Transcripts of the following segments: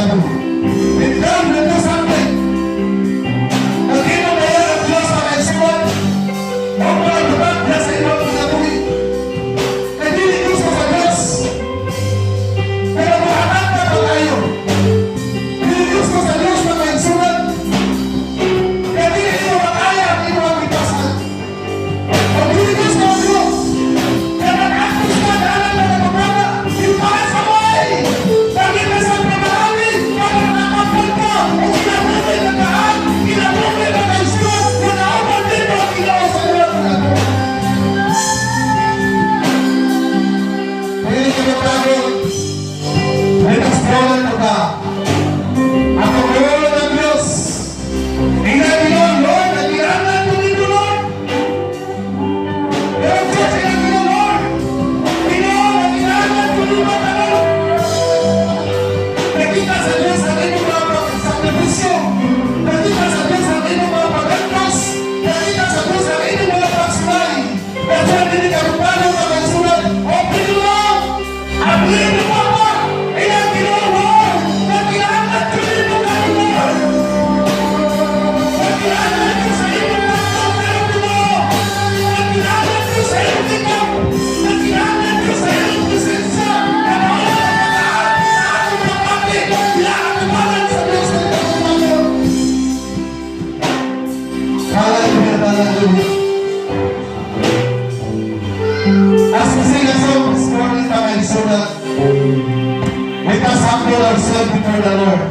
Kinabuhi. With God will do something. Nagino na yan ang Diyos sa kaisuan. O pagbatang niya sa imong kinabuhi. Kay dili gusto sa Diyos. Pero muhatag ka pag-ayo. Dili gusto sa Diyos na kaisuan. Kaya dili mo makaya ang imong bitasan. O dili gusto ang Diyos. Kaya nag-antos ka dahil na nagpapala. You pass away. Lagi ka sa pag-aami. Para nakapag ka. O kinabuhi na kaan. Kinabuhi na kaisuan. Kinauban din mo ang Ginoo sa iyong kinabuhi. Dili ka magtago. Let us call unto God. Ang pagkaroon ng Diyos. Ingnan nyo, Lord, nagkilangan ko dito, Lord. Pero Diyos, ingnan nyo, Lord. Ginoo, nagkilangan ko dito, tanan. Nakita sa Diyos ang inyong mga pag-sakripisyo. Nakita sa Diyos ang inyong mga pag-antos. Nakita sa Diyos ang inyong mga pagsulay. That's why dili ka rupano ka magsulat. O, Ginoo, abli mo pa. Ingnan Ginoo, Lord. Nagkilangan ko dito, Lord. Nagkilangan ko sa inyong mga Ginoo. Nagkilangan ko sa inyong ikaw. Nagkilangan ko sa inyong presensya. Kaya sa atong pagpati, ginakatubanan sa Diyos ng Panginoon. Hallelujah, hallelujah. As we sing a song this morning, mga isulat, let us humble ourselves before the Lord.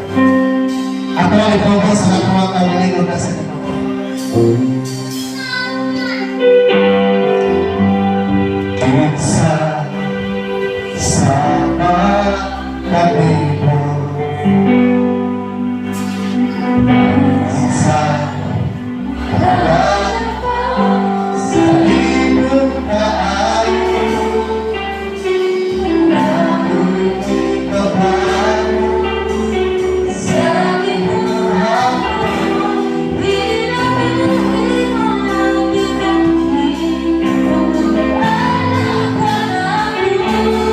Ato ang ikaw sa atong kaugalingon na sa Ginoo. Kinsa sama kanimo? Kinsa wala sa imong kaayo? Kabalo Sa gihapon, kinabuhi ang ug nag-alak ka namo.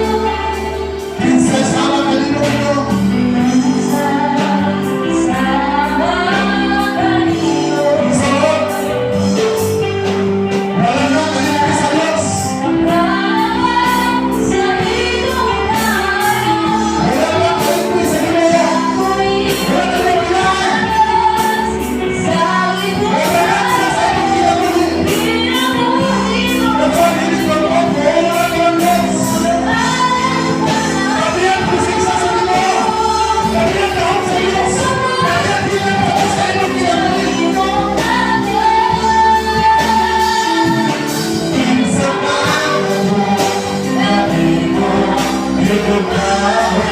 Kinsa sama kanimo, Ginoo? Kinsa sama kanimo? Kinsa, Lord? Wala na kalimpi sa Diyos. Makawat sa imong kaayo. Wala na kalimpi sa Ginoo. Wala na kalimpi. Sa Wala na sa imong kinabuhi. kinabuhi mo. That's why dili ko mo wala ka ng Diyos. Kabiyan presensya sa Ginoo. Kabiyan gahom sa Diyos. Kabiyan hilang pa sa imong kinabuhi. Kinsa pa nahimo imong gahom?